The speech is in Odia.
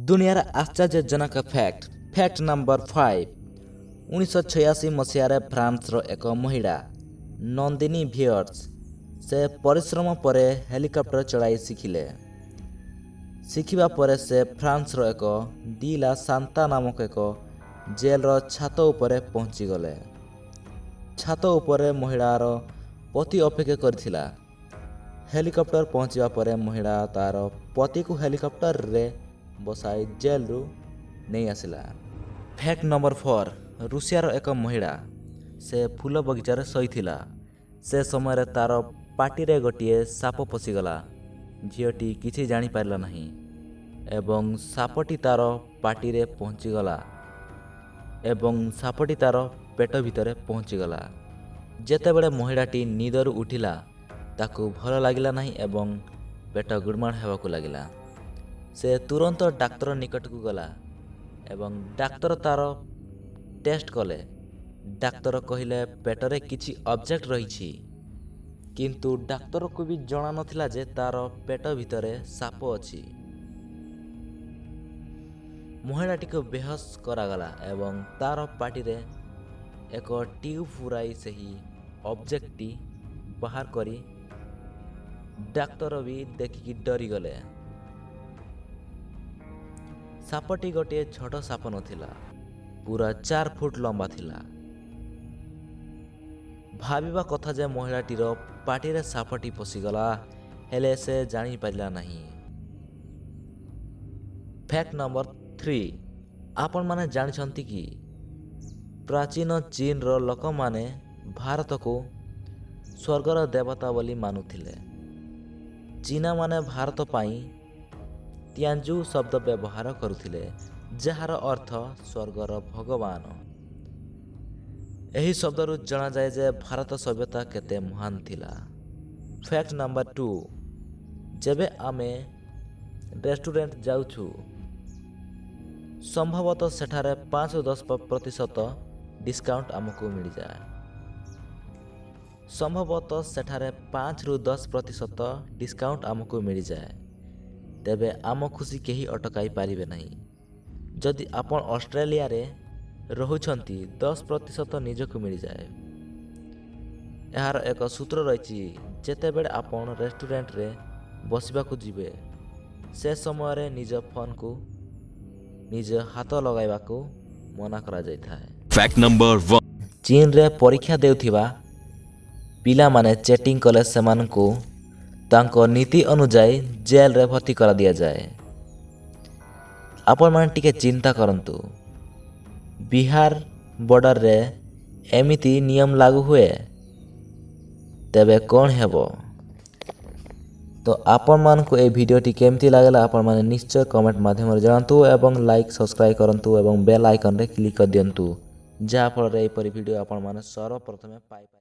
ଦୁନିଆର ଆଶ୍ଚର୍ଯ୍ୟଜନକ ଫ୍ୟାକ୍ଟ, ଫ୍ୟାକ୍ଟ ନମ୍ବର 5। 1986 ମସିହାରେ ଫ୍ରାନ୍ସର ଏକ ମହିଳା ନନ୍ଦିନୀ ଭିୟର୍ସ, ସେ ପରିଶ୍ରମ ପରେ ହେଲିକପ୍ଟର ଚଳାଇ ଶିଖିଲେ। ଶିଖିବା ପରେ ସେ ଫ୍ରାନ୍ସର ଏକ ଦି ଲା ସାନ୍ତା ନାମକ ଏକ ଜେଲର ଛାତ ଉପରେ ପହଞ୍ଚିଗଲେ। ଛାତ ଉପରେ ମହିଳାର ପତି ଅପେକ୍ଷା କରିଥିଲା। ହେଲିକପ୍ଟର ପହଞ୍ଚିବା ପରେ ମହିଳା ତାର ପତିକୁ ହେଲିକପ୍ଟରରେ ବସାଇ ଜେଲରୁ ନେଇ ଆସିଲା। Fact number 4। ରୁଷିଆର ଏକ ମହିଳା, ସେ ଫୁଲ ବଗିଚାରେ ଶୋଇଥିଲା। ସେ ସମୟରେ ତାର ପାଟିରେ ଗୋଟିଏ ସାପ ପଶିଗଲା। ଝିଅଟି କିଛି ଜାଣିପାରିଲା ନାହିଁ ଏବଂ ସାପଟି ତାର ପାଟିରେ ପହଞ୍ଚିଗଲା ଏବଂ ସାପଟି ତାର ପେଟ ଭିତରେ ପହଞ୍ଚିଗଲା। ଯେତେବେଳେ ମହିଳାଟି ନିଦରୁ ଉଠିଲା, ତାକୁ ଭଲ ଲାଗିଲା ନାହିଁ ଏବଂ ପେଟ ଗୁଡ଼ମାଡ଼ ହେବାକୁ ଲାଗିଲା। ସେ ତୁରନ୍ତ ଡାକ୍ତର ନିକଟକୁ ଗଲା ଏବଂ ଡାକ୍ତର ତାର ଟେଷ୍ଟ କଲେ। ଡାକ୍ତର କହିଲେ, ପେଟରେ କିଛି ଅବଜେକ୍ଟ ରହିଛି। କିନ୍ତୁ ଡାକ୍ତରକୁ ବି ଜଣା ନଥିଲା ଯେ ତାର ପେଟ ଭିତରେ ସାପ ଅଛି। ମହିଳାଟିକୁ ବେହୋସ କରାଗଲା ଏବଂ ତାର ପାଟିରେ ଏକ ଟ୍ୟୁବ୍ ପୁରାଇ ସେହି ଅବଜେକ୍ଟଟି ବାହାର କରି ଡାକ୍ତର ବି ଦେଖିକି ଡରିଗଲେ। ସାପଟି ଗୋଟିଏ ଛୋଟ ସାପ ନଥିଲା, ପୁରା 4 ଫୁଟ ଲମ୍ବା ଥିଲା। ଭାବିବା କଥା ଯେ ମହିଳାଟିର ପାଟିରେ ସାପଟି ପଶିଗଲା, ହେଲେ ସେ ଜାଣିପାରିଲା ନାହିଁ। Fact number 3। ଆପଣମାନେ ଜାଣିଛନ୍ତି କି ପ୍ରାଚୀନ ଚୀନର ଲୋକମାନେ ଭାରତକୁ ସ୍ୱର୍ଗର ଦେବତା ବୋଲି ମାନୁଥିଲେ? ଚୀନାମାନେ ଭାରତ ପାଇଁ ତିଆଞ୍ଜୁ ଶବ୍ଦ ବ୍ୟବହାର କରୁଥିଲେ, ଯାହାର ଅର୍ଥ ସ୍ୱର୍ଗର ଭଗବାନ। ଏହି ଶବ୍ଦରୁ ଜଣାଯାଏ ଯେ ଭାରତ ସଭ୍ୟତା କେତେ ମହାନ ଥିଲା। Fact number 2। ଯେବେ ଆମେ ରେଷ୍ଟୁରାଣ୍ଟ ଯାଉଛୁ, ସମ୍ଭବତଃ ସେଠାରେ 5ରୁ 10% ଡିସ୍କାଉଣ୍ଟ ଆମକୁ ମିଳିଯାଏ। ସମ୍ଭବତଃ ସେଠାରେ 5ରୁ 10% ଡିସ୍କାଉଣ୍ଟ ଆମକୁ ମିଳିଯାଏ, ତେବେ ଆମ ଖୁସି କେହି ଅଟକାଇ ପାରିବେ ନାହିଁ। ଯଦି ଆପଣ ଅଷ୍ଟ୍ରେଲିଆରେ ରହୁଛନ୍ତି, 10% ନିଜକୁ ମିଳିଯାଏ। ଏହାର ଏକ ସୂତ୍ର ରହିଛି। ଯେତେବେଳେ ଆପଣ ରେଷ୍ଟୁରାଣ୍ଟରେ ବସିବାକୁ ଯିବେ, ସେ ସମୟରେ ନିଜ ଫୋନକୁ ନିଜ ହାତ ଲଗାଇବାକୁ ମନା କରାଯାଇଥାଏ। Fact number 1. ଚୀନରେ ପରୀକ୍ଷା ଦେଉଥିବା ପିଲାମାନେ ଚିଟିଂ କଲେ ସେମାନଙ୍କୁ ତାଙ୍କ ନୀତି ଅନୁଯାୟୀ ଜେଲରେ ଭର୍ତ୍ତି କରିଦିଆଯାଏ। ଆପଣମାନେ ଟିକେ ଚିନ୍ତା କରନ୍ତୁ, ବିହାର ବର୍ଡ଼ରରେ ଏମିତି ନିୟମ ଲାଗୁ ହୁଏ ତେବେ କ'ଣ ହେବ? ତ ଆପଣମାନଙ୍କୁ ଏହି ଭିଡ଼ିଓଟି କେମିତି ଲାଗିଲା, ଆପଣମାନେ ନିଶ୍ଚୟ କମେଣ୍ଟ ମାଧ୍ୟମରେ ଜଣାନ୍ତୁ ଏବଂ ଲାଇକ୍, ସବସ୍କ୍ରାଇବ୍ କରନ୍ତୁ ଏବଂ ବେଲ୍ ଆଇକନ୍ରେ କ୍ଲିକ୍ କରିଦିଅନ୍ତୁ, ଯାହାଫଳରେ ଏହିପରି ଭିଡ଼ିଓ ଆପଣମାନେ ସର୍ବପ୍ରଥମେ ପାଇପାରିବେ।